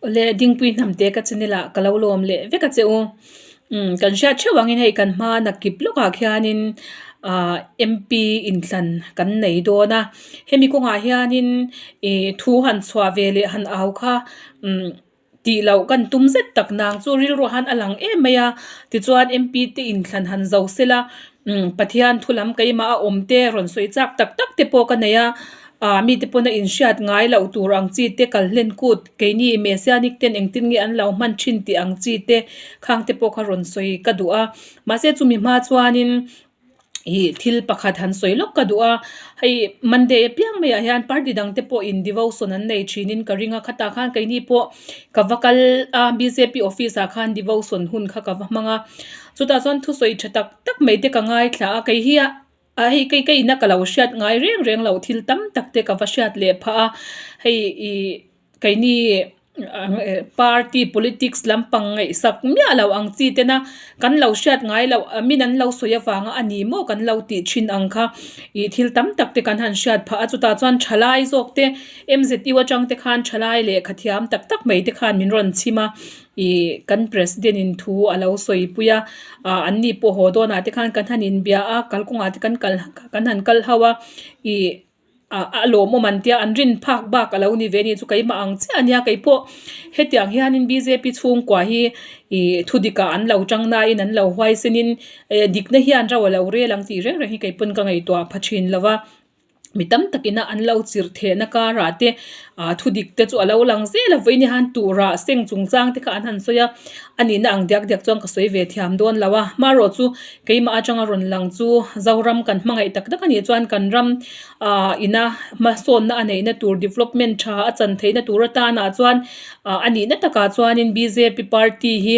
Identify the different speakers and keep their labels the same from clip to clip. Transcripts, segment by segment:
Speaker 1: Awle Dingpui hnamte ka channel ah ka lo lawm leh vek a che u. Umm kan hriat theuh angin hei kan hma nakip lawkah khianin ahh MP inthlan kan nei dawn a hemi kawngah hianin ih thu han chhuah ve leh han au kha umm tih loh kan tum zet tak nang chu rilru han a lang em mai a tichuan MP te inthlan han zo sela umm Pathian thu lam keimah a awm te rawn sawi chak tak tak te pawh ka nei a ah mite pawn a inhriat ngai loh tur ang chi te kal hlen kut keini messianic ten engtin nge an lo hman thin tih ang chi te khang te pawh kha rawn sawi ka duh a mahse chumi hma chuanin Ih thil pakhat han sawi lawk ka duh a, hei Monday apiang maiah hian party dang te pawhin devotion an nei thinin ka ring a, khatah khan keini pawh ka va kal a bjp office ah khan devotion hun kha ka va hmang a, chutah chuan thusawi tha tak tak mai te ka ngaithla a, kei hi a hei kei ka ina ka lo hriat ngai reng reng loh thil tam tak te ka va hriat leh phah a, hei ih keini party politics lampang ngaihsak miah lo ang chi tena kan lo hriat ngai loh min an lo sawi avanga a ni maw kan lo tih thin ang kha ih thil tam tak te kan han hriat phah a chutah chuan thalai zawk te M_Z_U atang te khan thalai lehkha thiam tak tak mai te khan min rawn chim a ih kan president in thu a lo sawi pui a ah an ni pawh haw dawnah te khan kan han inbia a kalkawngah te kan kal kan han kal ho a ih. ah a lawmawm an tia an rin phak bak a lo ni ve a ni chu keimah ang chiah a nia keipawh hetiang hianin bjp chhungkua hi ih thu dikah an lo tang nain an lo huaisenin eh dikna hian ro a lo rel ang tih reng reng hi keipawn ka ngaihtuah pha thin lo va mi tam takin a an lo chirh thehna karah te ah thu dik te chu a lo lang zel a vawiin hian turah seng chungchang te kha an han sawi a a nihna ang diak diak chuan ka sawi ve thiam dawn lo a hmarawh chu Keimah atanga rawn lang chu Zoram kan hmangaih tak tak a nih chuan kan ram ah ina hmasawnna a neihna tur development tha a chan theihna tur atanah chuan ah a nihna takah chuanin bjp party hi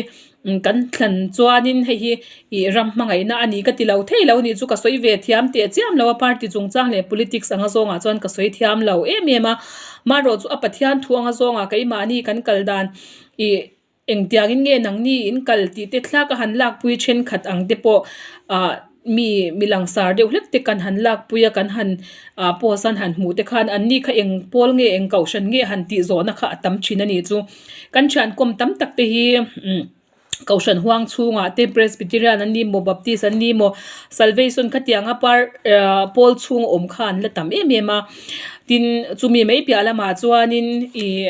Speaker 1: kan thlan chuanin hei hi ih ram hmangaihna a ni ka ti lo thei lo a nih chu ka sawi ve thiam teh chiam lo a party chungchang leh politics anga zawngah chuan ka sawi thiam lo em em a marawh chu a Pathian thu anga zawngah keimahni kan kal dan ih. Engtiangin nge nangni in kal tih te thlak a han lakpui thenkhat ang te pawh ah mi mi langsar deuh hlek te kan han lakpui a kan han ah post an han hmuh te khan an ni kha eng pawl nge eng kohhran nge han tih zawhna kha a tam thin a nih chu. Kan thian kawm tam tak te hi umm kohhran huang chhungah te Presbyterian an ni maw Baptist an ni maw Salvation khatianga par ah pawl chhung awm kha an la tam em em a tin chumi mai piah lamah chuanin ih.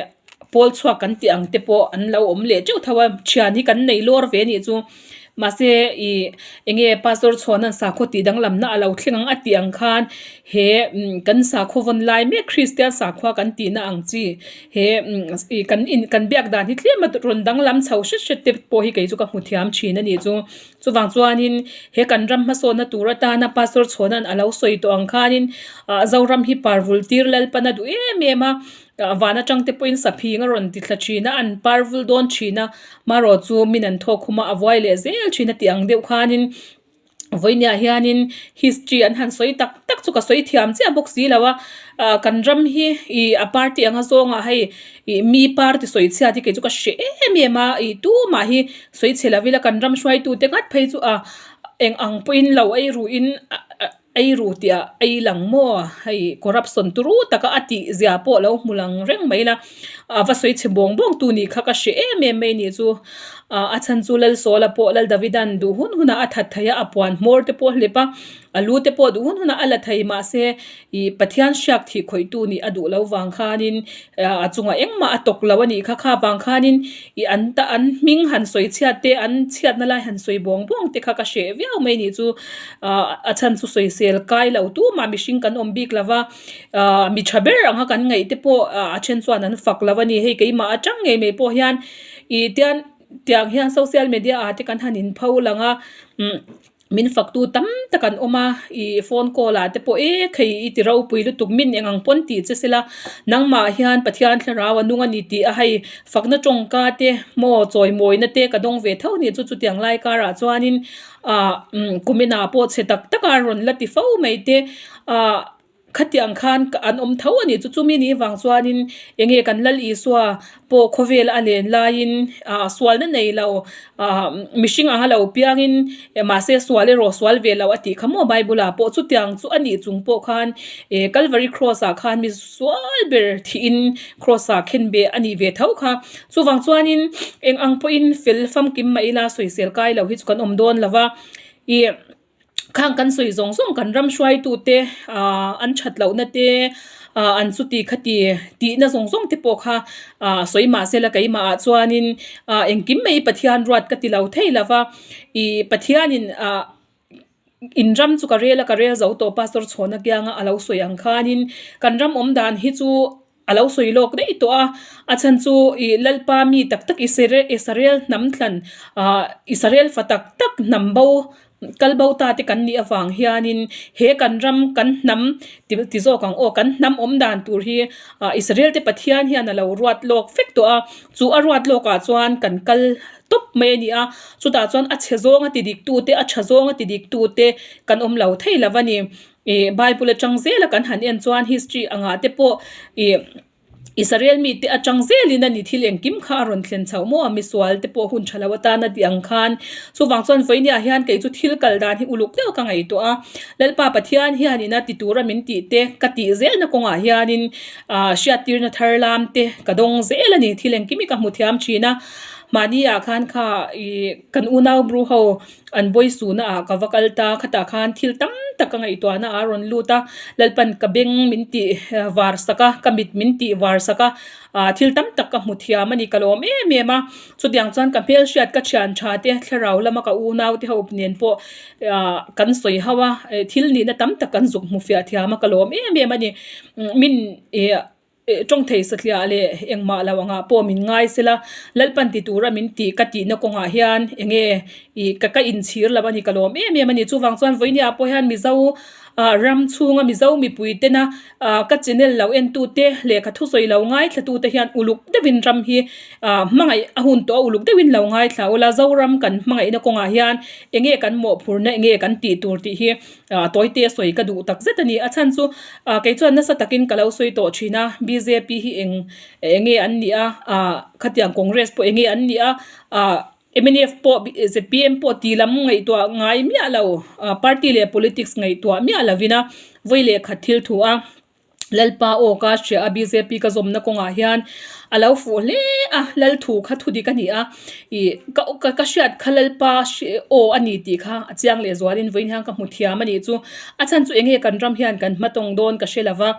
Speaker 1: Pawl chhuak kan tih ang te pawh an lo awm leh teuh tho a, thian hi kan nei lawr ve a nih chu. Mahse ih eng nge pastor chhuahna'n sakhaw tih danglamna a lo thleng ang a tih ang khan he kan sakhaw vawn lai mek Kristian sakhua kan tihna ang chi he ih kan in kan biak dan hi tlem a rawn danglam chho hret hret te pawh hi kei chu ka hmu thiam thin a nih chu. Chuvang chuanin he kan ram hmasawnna tur atana pastor chhuahna'n a lo sawi tawh ang khanin ah Zoram hi parvul tir Lalpan a duh em em a. Van atang te pawhin saphing a rawn ti thla thin a, an par vul dawn thin a, marawh chu min an thawk khum a, a vuai leh zel thin a tih ang deuh khanin vawinia hianin history an han sawi tak tak chu ka sawi thiam chiah bawk si lo a, ah kan ram hi ih a party anga zawngah hei ih mi party sawi chhiat hi kei chu ka hre em em a, ih tumah hi sawi chhe lo ila kan ram hruaitute ngat phei chu a eng ang pawhin lo ei ruhin. Ei ru tih ah ei lang maw? Hei corruption turu taka a tih zia pawh lo hmu lang reng mai la, a va sawi chhe bawng bawng tu nih kha ka hre em em mai nih chu. Ah a chhan chu Lalsawla pawh Lal Davidan duh hun hunah a that thei a, a puan hmawr te pawh a hlep a, a lu te pawh duh hun hunah a la thei mahse ih Pathian hriak thih khawih tu nih a duh lo vang khanin a chungah engmah a tawk lo a nih kha, kha vang khanin ih an ta an hming han sawi chhiat te an chhiatna lai han sawi bawng bawng te kha ka hreh viau mai nih chu. Ah a chhan chu sawisel kai lo tumah mihring kan awm bik lova ah mi tha ber anga kan ngaih te pawh ah a then chuan an fak lo a ni hei keimah atang ngei mai pawh hian ih tian tiang hian social media ah te kan han in pho lang a umm min fak tu tam tak an awm a ih phone call ah te pawh e khei i ti ropui lutuk min eng ang pawn tih che sela nangmah hian Pathian thlarau a nung a ni tih a hei fakna tawngka te maw chawimawina te ka dawng ve tho a ni chu chutiang lai karah chuanin. Ah umm kumin ah pawh chhe tak tak a rawn la ti fo mai te ah. Khatiang khan an awm tho a nih chu. Chumi nih vang chuanin eng nge kan Lal Isua pawh khawvel a len laiin ah sualna nei lo ah mihring anga lo piangin mahse sual erawh sual ve lo a tih kha maw Bible ah pawh chutiang chu a nih chung pawh khan eh Calvary cross ah khan mi sual ber thihin cross ah khen ve a nih ve tho kha. Chuvang chuanin eng ang pawhin fel famkim mah ila sawisel kai lo hi chu kan awm dawn lo va ih. Khang kan sawi zawng zawng kan ram hruaitute ah an that lohna te ah an chuti khati tihna zawng zawng te pawh kha ah sawi mahse la keimahah chuanin ah engkim mai Pathian ruat ka ti lo thei lo va ih Pathianin ah in ram chu ka rel a ka rel zo tawh Pastor Chhawna kianga a lo sawi ang khanin kan ram awm dan hi chu. A lo sawi lawk daih tawh a, a chhan chu ih Lalpa mi tak tak Israel hnam thlan ah Israel fa tak tak hnam bo kal bo ta te kan nih avang hianin he kan ram kan hnam ti ti zawk ang aw kan hnam awm dan tur hi ah Israel te Pathian hian a lo ruat lawk vek tawh a, chu a ruat lawk ah chuan kan kal tawp mai a ni a, chutah chuan a chhe zawng a ti dik tu te a tha zawng a ti dik tu te kan awm lo thei lo a ni. Ih Bible atang zela kan han en chuan history angah te pawh ih Israel mite atang zelin a ni thil engkim kha a rawn thlen chhoh maw a misual te pawh hun tha lo atana tih ang khan chuvang chuan vawinia hian kei chu thil kal dan hi uluk deuh ka ngaihtuah a Lalpa Pathian hianin a ti tura min tih te ka tih zelna kawngah hianin ah hriattirna thar lam te ka dawng zel a ni thil engkim hi ka hmu thiam thin a mahni ah khan kha ih kan unau bru ho An bawi suhna ah ka va kal ta, khatah khan thil tam tak ka ngaihtuahna ah a rawn lut a, Lalpan ka beng min tih var sak a, ka mit min tih var sak a, ah thil tam tak ka hmu thiam a ni, ka lawm em em a, chutiang chuan ka hmelhriat ka thian tha te thlarau lama ka unau te ho nen pawh ah kan sawi ho a, thil nihna tam tak kan zuk hmu fiah thiam a, ka lawm em em a ni, min ih. Tawng thei satliah leh engmah lo angah pawh min ngai sela, Lalpan ti tura min tih ka tihna kawngah hian enge ih ka ka inchhir lo a ni, ka lawm em em a ni. Chuvang chuan vawinia pawh hian Mizo ah ram chhunga Mizo mipui tena ah ka channel lo entute lehkha thusawi lo ngaithlatute hian uluk deuhin ram hi ah hmangaih a hun tawh a, uluk deuhin lo ngaithla ula, Zoram kan hmangaihna kawngah hian enge kan mawhphurna enge kan tih tur tih hi Ah tawite a sawi ka duh tak zet a ni. A chhan chu ah kei chuan nasa takin ka lo sawi tawh thin a, bjp hi eng eng nge an nih a, ah khatiang Congress pawh eng nge an nih a, ah mnf pawh zpm pawh ti lam ngaihtuah ngai miah lo, ah party leh politics ngaihtuah miah lovin a vawi leh khat thil thu a. Lalpa aw ka hria a bjp ka zawmna kawngah hian a lo fuh hle a, Lal thu kha thu dik a ni a, ih ka ka hriat kha Lalpa aw a ni tih kha a chiang leh zualin vawiin hian ka hmu thiam a nih chu. A chhan chu eng nge kan ram hian kan hmatawng dawn ka hre lo va,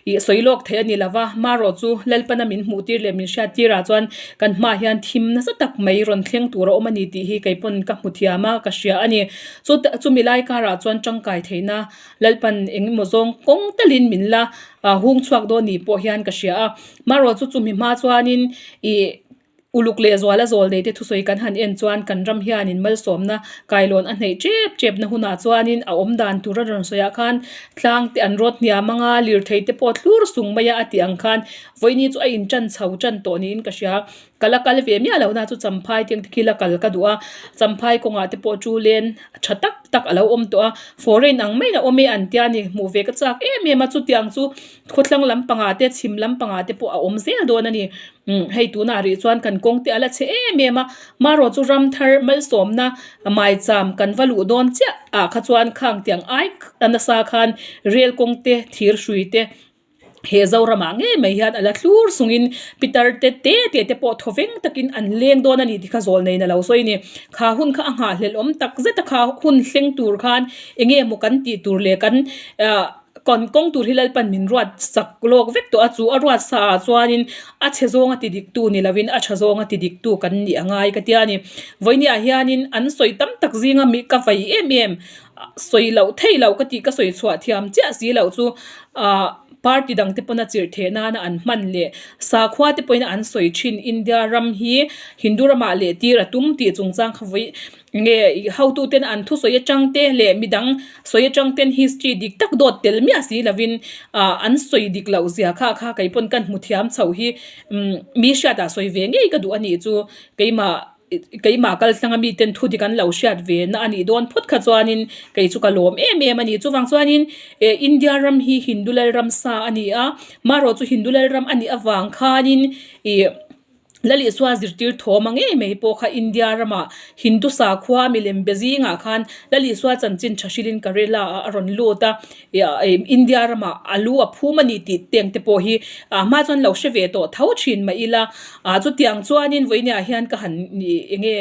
Speaker 1: ih sawi lawk theih a ni lo va, marawh chu Lalpana min hmuh tir leh min hriat tirah chuan kan hmaah hian thim nasa tak mai rawn thleng tur a awm a ni tih hi kei pawn ka hmu thiam a, ka hria a ni. Chu chumi lai karah chuan tangkai theihna Lalpan eng emaw zawng kawng talin min la hung chhuak dawn ni pawh hian ka hria a. Marawh chu chumi hma chuanin ih uluk leh zuala zawl nei te thusawi kan han en chuan kan ram hianin malsawmna kailawn a hneih tep tep na hunah chuanin a awm dan tur a rawn sawi ah khan tlang te an rawt hniam ang a, lirthei te pawh thlur sung mai a a tih ang khan vawiini chu a in tan chho tan tawh niin ka hria. Ka la kal ve miah lohna chu Champhai te ang te khi la kal ka duh a, Champhai kawngah te pawh chu len tha tak tak a lo awm tawh a, foreign ang maiin a awm e an tia ni, hmuh ve ka chak em em a, chutiang chu khawthlang lampangah te chhim lampangah te pawh a awm zel dawn a ni, umm hei tunah rih chuan kan kawng te a la chhe em em a, marawh chu ram thar malsawmna maicham kan va luh dawn chiah ah kha chuan khang tiang ai a nasa khan rel kawng te thir hrui te. He Zoramah ngei mai hian a la thlur sungin pitar te te te te pawh thawveng takin an leng dawn a ni tih kha zawl neiin a lo sawi a ni. Kha hun kha a nghahhlelh awm tak zet a kha hun thleng tur khan eng nge maw kan tih tur leh kan ah kan kawng tur hi Lalpan min ruat sak lawk vek tawh a chu a ruat sa ah chuanin a chhe zawnga ti dik tu ni lovin a tha zawnga ti dik tu kan nih a ngai ka tia a ni. Vawinia hianin an sawi tam tak zinga mi ka vei em em Sawi loh theih loh ka tih ka sawi chhuah thiam chiah si loh chu ah party dang te pawn a chirh theh nana an hman leh sakhua te pawhin an sawi thin India ram hi Hindu ramah leh tir a tum tih chungchang kha vawi nge hotu ten an thusawi atang te leh midang sawi atang ten history dik tak dawt tel miah si lovin ah an sawi dik loh zia kha kha kei pawn kan hmu thiam chho hi umm mi hriatah sawi ve ngei ka duh a nih chu keimah. keimah kal thlanga miten thu dik an lo hriat ve na a nih dawn phawt kha chuanin kei chu ka lawm em em a ni. Chuvang chuanin eh India ram hi Hindu Lalramsa a ni a, marawh chu Hindu Lalram a nih avang khanin ih Lalisua zirtir thawm a ngei mai pawh kha India ramah Hindu sakhua milem be zingah khan Lalisua chanchin tha hrilhin Kerala ah a rawn lut a, India ramah a lu a phum a ni tih teng te pawh hi a hma chuan lo hre ve tawh tho thin mah ila, ah chutiang chuanin vawinia hian ka han eng nge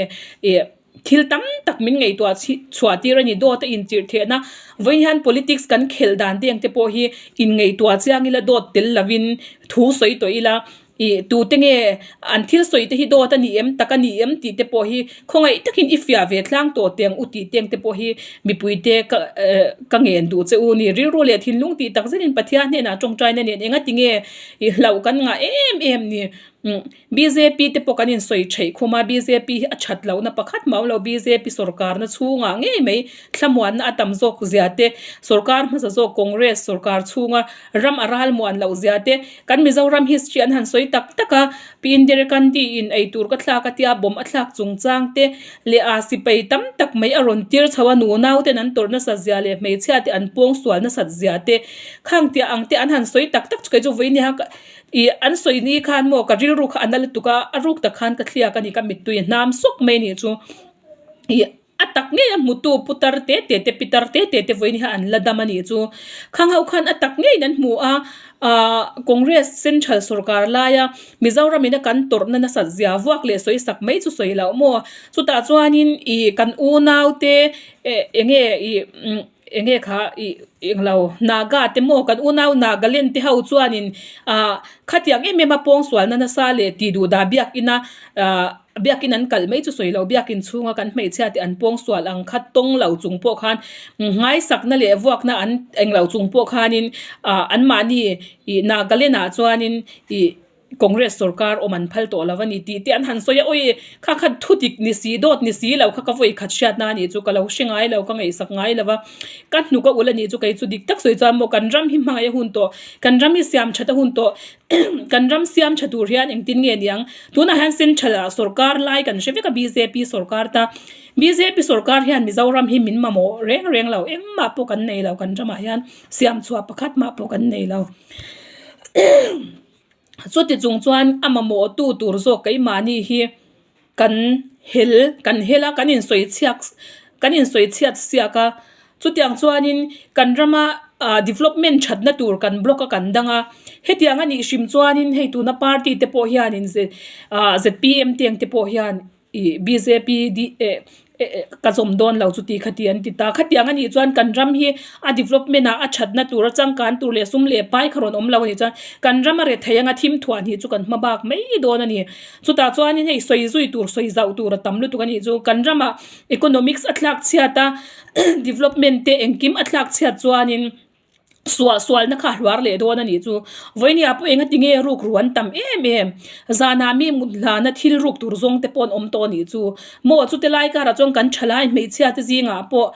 Speaker 1: ih thil tam tak min ngaihtuah chhuah tir a ni dawt a inchirh thehna vawiin hian politics kan khelh dan te ang te pawh hi inngaihtuah chiang ila dawt tel lovin thu sawi tawh ila. Ih, tute nge an thil sawi te hi dawt a ni em, tak a ni em tih te pawh hi khawngaih takin i fiah ve tlang tawh teng u tih teng te pawh hi mipuite ka eh ka ngen duh che u ni. Rilru leh thinlung tih tak zetin Pathian hnenah tawngtaina nen enga ti nge ih hlauh kan ngah em em ni. Umm bjp te pawh kan insawi theih khum a, bjp hi a that lohna pakhat mah awm lo, bjp sorkarna chhungah ngei mai thlamuanna a tam zawk zia te, sorkar hmasa zawk Congress sorkar chhunga ram a ral muan loh zia te, kan Mizoram history an han sawi tak tak a, Pi Indira Gandhi in eitur ka thlak a tia bomb a thlak chungchang te leh a sipai tam tak mai a rawn tir chho a, nunau ten an tawrh nasat zia leh hmeichhia te an pawng sual nasat zia te khang tiah ang te an han sawi tak tak chu kei chu vawiin nia ih an sawi ni khan maw ka rilru kha a na lutuk a, a ruk tak khan ka thliak a ni ka mittui a hnam sawk mai a nih chu ih. A tak ngei a hmutu putar te te te pitar te te te vawiin hian an la dam a nih chu. Khang ho khan a tak ngeiin an hmu a, ahh Congress Central sorkar laia Mizoram ina kan tawrhna nasat zia vuak leh sawi sak mai chu sawi loh maw. Chutah chuanin ih kan unau te eh eng nge ih umm eng nge kha ih englo Naga te maw kan unau Nagaland te ho chuanin ahh khatiang em em a pawngsualna nasa leh tih duh dah biakina ahh Biakin an kalh mai chu sawi lo, biakin chhunga kan hmeichhia te an pawngsual ang kha tawng lo chung pawh khan nghaisakna leh vuakna an eng lo chung pawh khanin ah anmahni ih Nagaland ah chuanin ih Congress sorkar awm an phal tawh lo a ni tih te an han sawi a, awi kha kha thu dik ni si dawt ni si lo kha ka vawi khat hriatna a nih chu ka lo hre ngai lo ka ngaihsak ngai lo va, ka hnuk a ulh a nih chu kei chu dik tak sawi chuan maw kan ram hi hmangaih a hun tawh kan ram hi siam that a hun tawh. Kan ram siam tha tur hian engtin nge niang? Tunah hian central ah sorkar lai kan hre vek a bjp sorkar ta. Bjp sorkar hian Mizoram hi min mamawh reng reng lo engmah pawh kan nei lo kan ramah hian siam chhuah pakhat mah pawh kan nei lo. Chuti chung chuan a mamawh tu tur zawk keimahni hi Kan hel kan hel a, kan insawi chhiak kan insawi chhiat siak a, chutiang chuanin kan rama ah development thatna tur kan block a kan dang a, hetiang a nih hrim chuanin hei tuna party te pawh hianin ze ah zpm te ang te pawh hian ih bjp d eh ka zawm dawn lo chuti khati an ti ta, khatiang a nih chuan kan ram hi a development ah a thatna tur a changkan tur leh sum leh pai kha rawn awm lo a nih chuan kan ram a rethei anga thim thuah hnih chu kan hma bak mai dawn a ni. Chutah chuanin hei sawi zui tur sawi zauh tur a tam lutuk a nih chu kan ramah economics a thlak chhiat a development te engkim a thlak chhiat chuanin suah sualna kha a hluar leh dawn a nih chu vawinia pawh enga tinge ruk ru an tam em em zanah mi mut hlana thil ruk tur zawng te pawh an awm tawh a nih chu maw chute lai karah chuan kan thalai hmeichhia te zingah pawh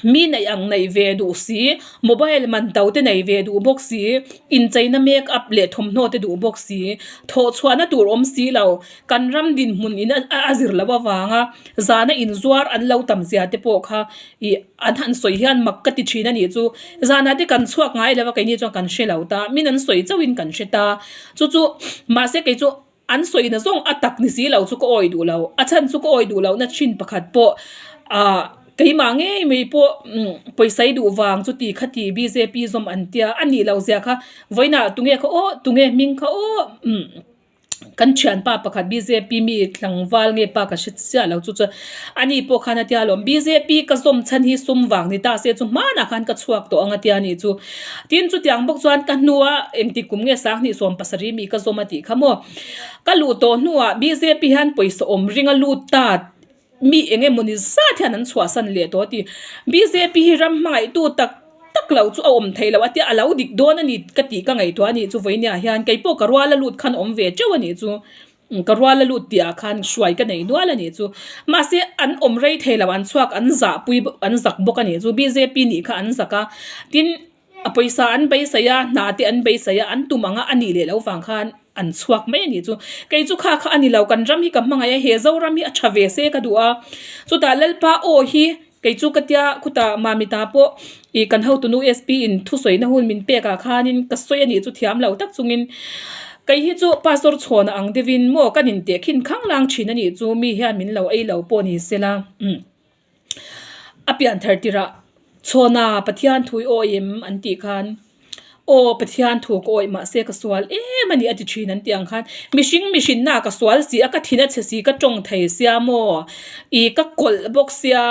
Speaker 1: Mi neih ang neih ve duh si, mobile man to te nei ve duh bawk si, incheina make up leh thawmhnaw te duh bawk si, thawh chhuahna tur awm si lo, kan ram dinhmun in a zir loh avanga zana inzuar an lo tam zia te pawh kha ih an han sawi hian mak ka ti thin a nih chu. Zanah te kan chhuak ngai lo a keini chuan kan hre lo ta, min an sawi chauhin kan hre ta. Chu chu mahse kei chu. An sawina zawng a tak ni si lo chu ka awi duh lo. A chhan chu ka awi duh lohna thin pakhat pawh ah keimah ngei mai pawh pawisa i duh vang chu ti kha ti bjp zawm an tia a nih loh zia kha vawiinah tunge kha aw tunge hming kha aw kan thianpa pakhat bjp mi tlangval nge pa ka hre chiah lo chu chuan ani pawh khan a tia lawm bjp ka zawm chhan hi sum vang ni ta se chu hmanah khan ka chhuak tawh ang a tia nih chu. Tin chutiang bawk chuan ka hnua engtik kum nge 2017 mi ka zawm a tih kha maw. Ka luh tawh hnuah bjp hian pawisa awm ring a lut ta mi eng emawni zat hian an chhuahsan leh tawh a ti. Bjp hi ram hmangaihtu tak tak lo chu a awm theih loh a tia a lo dik dawn a ni ka tih ka ngaihtuah a nih chu vawinia hian keipawh ka rual a lut khan awm ve teuh a nih chu. Ka rual a lut tih ah khan hruai ka nei nual a nih chu. Mahse an awm rei thei lo an chhuak an zah pui an zak bawk a nih chu. Bjp nih kha an zak a. Tin a pawisa an beisei a hna te an beisei a an tum ang a a nih leh loh vang khan. an chhuak mai a nih chu. Kei chu kha kha a ni lo, kan ram hi ka hmangaih a, he Zoram hi a tha ve se ka duh a. Chutah Lalpa aw hi kei chu ka tia khutah Mamita pawh ih kan hotunu SP in thusawina hun min pek ah khanin ka sawi a nih chu thiam lo tak chungin kei hi chu Pastor chhawn ang deuhin maw kan inteh khin khang lang thin a nih chu mi hian min lo ei lo pawh ni sela umm. A pian thar tirah chhawna Pathian thu i awi em an tih khan aw Pathian thu ka awih mahse ka sual em a ni a ti thin an tih ang khan mihring mihrinna ka sual si a ka thin a chhe si ka tawng thei sia maw ih ka kawlh bawk sia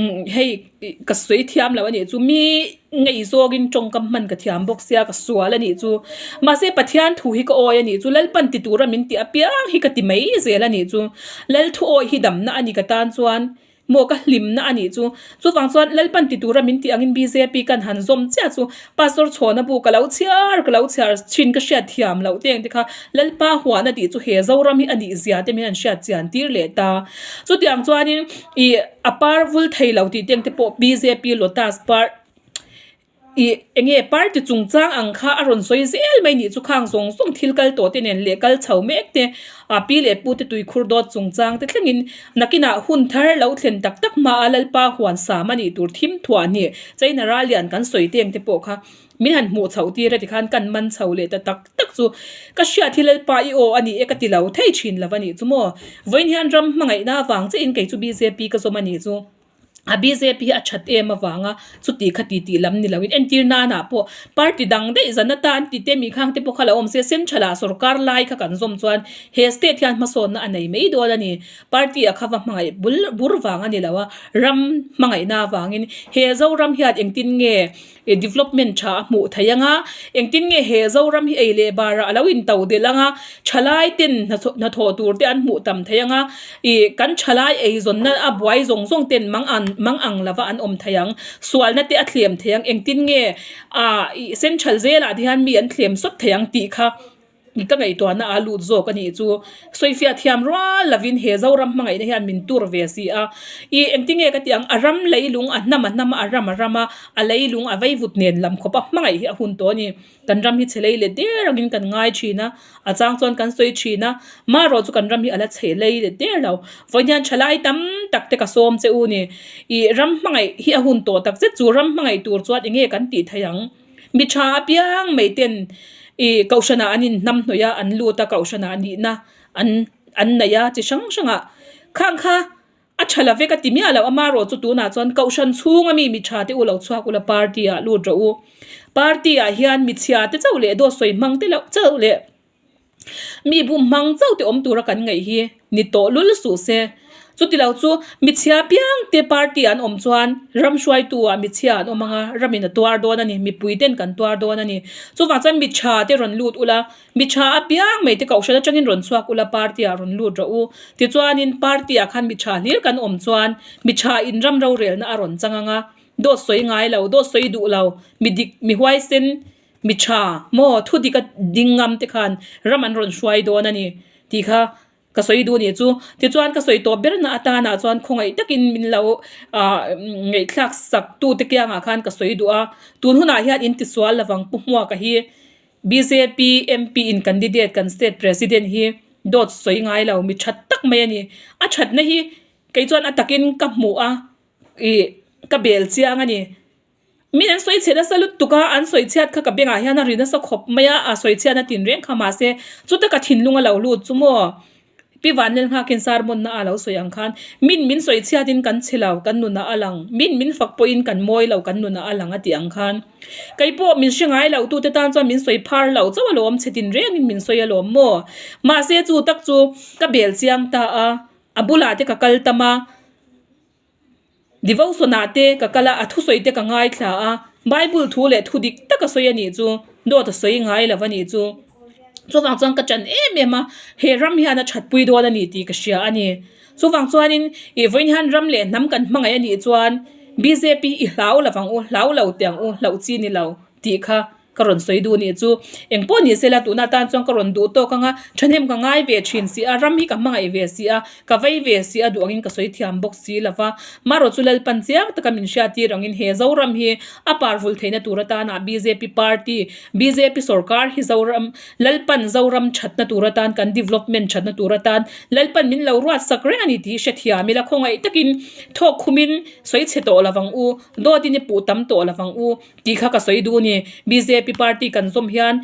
Speaker 1: umm hei ih ka sawi thiam lo a nih chu mi ngei zawngin tawngkam hman ka thiam bawk sia ka sual a nih chu mahse Pathian thu hi ka awi a nih chu Lalpan ti tura min tih apiang hi ka ti mai zel a nih chu Lal thu awi hi damna a ni ka tan chuan. Maw ka hlimna a nih chu. Chuvang chuan Lalpan ti tura min tih angin bjp kan han zawm chiah chu Pastor Chhawna bu ka lo chhiar ka lo chhiar thin ka hriat thiam loh te ang te kha Lalpa huahna tih chu he Zoram hi a nih zia te min han hriat chian tir leh ta. Chutiang chuanin ih a par vul thei lo tih te ang te pawh bjp Lotus par Ih, enge party chungchang ang kha a rawn sawi zel mai nih chu khang zawng zawng thil kal tawh te nen leh kal chho mek te, a pi leh pu te tuikhur dawt chungchang te thlengin nakinah hun thar lo thlen tak tak hma a Lalpa huan sam a nih tur thim thuah hnih China ral lian kan sawi teng te pawh kha min han hmuh chhoh tir a tikhan kan man chho leh ta tak tak chu ka hriat hi Lalpa i aw a ni e ka ti lo thei thin lo a nih chu maw vawiin hian ram hmangaihna avang chiahin kei chu bjp ka zawm a nih chu. A bjp hi a that em avanga chuti kha ti tih lam ni loin entir nanah pawh party dang daih zan atan ti te mi khang te pawh kha lo awm se central ah sorkar lai kha kan zawm chuan he state hian hmasawnna a nei mai dawn a ni. Party ah kha va hmangaih bul bur vang a ni lo a, ram hmangaihna avangin he Zoram hian engtin nge ih development tha a hmuh theih ang a, engtin nge he Zoram hi ei leh barah a lo in to delh ang a, thalai ten hnathawh tur te an hmuh tam theih ang a, ih kan thalai eizawnna a buai zawng zawng ten mang an mang ang lova an awm theih ang, sualna te a thlem theih ang, engtin nge ah ih central zelah te hian mi an thlem sawt theih ang tih kha. Ka ngaihtuahna a lut zawk a nih chu. Sawifiah thiam rual lovin he Zoram hmangaihna hian min tur ve si a. I engtinge ka tih ang, a ram leilung a hnam a hnam a, a ram a ram a, a leilung a veivut nen lam khawp a hmangaih hi a hun tawh a ni. Kan ram hi chhe lei let der angin kan ngai thin a, a chang chuan kan sawi thin a, marawh chu kan ram hi a la chhe lei let der lo. Vawiin hian thalai tam tak te ka sawm che u ni. I ram hmangaih hi a hun tawh takzet chu ram hmangaih tur chuan enge kan tih theih ang? Mi tha apiang mai ten ih kohhranah an inhnam hnawih a, an lut a kohhranah nihna an an neih a chi hrang hrangah khang kha a tha lo vek a ti miah loh amarawh chu tunah chuan kohhran chhunga mi mi tha te u lo chhuak ula party ah lut rawh u party ah hian mi chhia te chauh leh dawt sawi hmang te loh chauh leh. Mi bum hmang chauh te awm tura kan ngaih hi ni tawh lul suh se. Chutilo chu michhia piang te party an awm chuan ram hruaitu ah michhia an awm anga ramin a tuar dawn a ni, mipui ten kan tuar dawn a ni. Chuvang chuan michha te rawn lut ula, michha apiang mai te kohhran atangin rawn chhuak ula party ah rawn lut rawh u. Tichuanin party ah khan michha hlir kan awm chuan michha in ram rorelna a rawn chang anga dawt sawi ngai lo, dawt sawi duh lo, mi dik, mi huaisen, Mi tha maw thu dik a ding ngam te khan ram an rawn hruai dawn a ni tih kha ka sawi duh nih chu. Tichuan ka sawi tawp ber na atanah chuan khawngaih takin min lo ah ngaihthlak sak tu te kiangah khan ka sawi duh a. Tun hunah hian in tisual lovang Pu Hmuaka hi bjp MP in candidate kan state president hi dawt sawi ngai lo mi tha tak mai a ni. A thatna hi kei chuan a takin ka hmuh a ih ka bel chiang a ni. Min an sawi chhe nasa lutuk a, an sawi chhiat kha ka bengah hian a ri nasa khawp mai a, a sawi chhiatna tin reng kha mahse chuta ka thinlung a lo lut chu maw? Pi Vanlel nghakin sermon-na a lo sawi ang khan min min sawi chhiatin kan chhe lo, kan nunah a lang, min min fak pawhin kan mawi lo, kan nunah a lang a tih ang khan kei pawh min hre ngai lo tute tan chuan min sawi phar lo chauh alawm, chhe tin rengin min sawi alawm maw? Mahse chu tak chu ka bel chiang ta a, a bulah te ka kal tam a. Devotion ah te ka kal a, a thusawi te ka ngaithla a, Bible thu leh thu dik tak a sawi a nih chu, dawt a sawi ngai lo a nih chu. Chuvang chuan ka ṭan em em a, he ram hian a ṭhatpui dawn a ni tih ka hria a ni. Chuvang chuanin ih vawiin hian ram leh hnam kan hmangaih a nih chuan bjp i hlau lo ang u, hlau lo teh ang u, hlauh chi ni lo tih kha. Ka rawn sawi duh nih chu engpawh ni sela tuna tan chuan ka rawn duh tawk ang a, thahnem ka ngai ve thin si a, ram hi ka hmangaih ve si a, ka vei ve si a duh angin ka sawi thiam bawk si lo va. Marawh chu Lalpan chiang taka min hriattir angin he Zoram hi a parvul theihna tur atana bjp party, bjp sorkar hi Zoram, Lalpan Zoram thatna tur atan kan development thatna tur atan Lalpan min lo ruat sak reng a ni tih hi hrethiam ila khawngaih takin thawk khumin sawi chhe tawh lo vang u, dawtin i puh tam tawh lo vang u. Tih kha ka sawi duh a ni. Bjp party kan zawm hian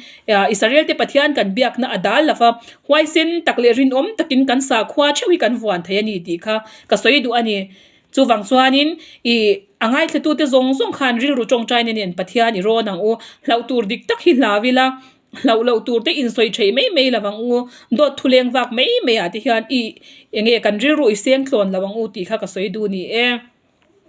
Speaker 1: Israel te Pathian kan biakna a dal lova, huaisen tak leh rinawm takin kan sakhua theuh hi kan vuan thei a ni tih kha ka sawi duh a ni. Chuvang chuanin i a ngaithlatute zawng zawng khan rilru tawngtaina nen Pathian i rawn ang u. Hlauh tur dik tak hi hlau ila, hlauh loh tur te insawi theih mai mai lo ang u. Dawt thuleng vak mai mai ah te hian i enge kan rilru i seng tlawn lo ang u tih kha ka sawi duh a ni e.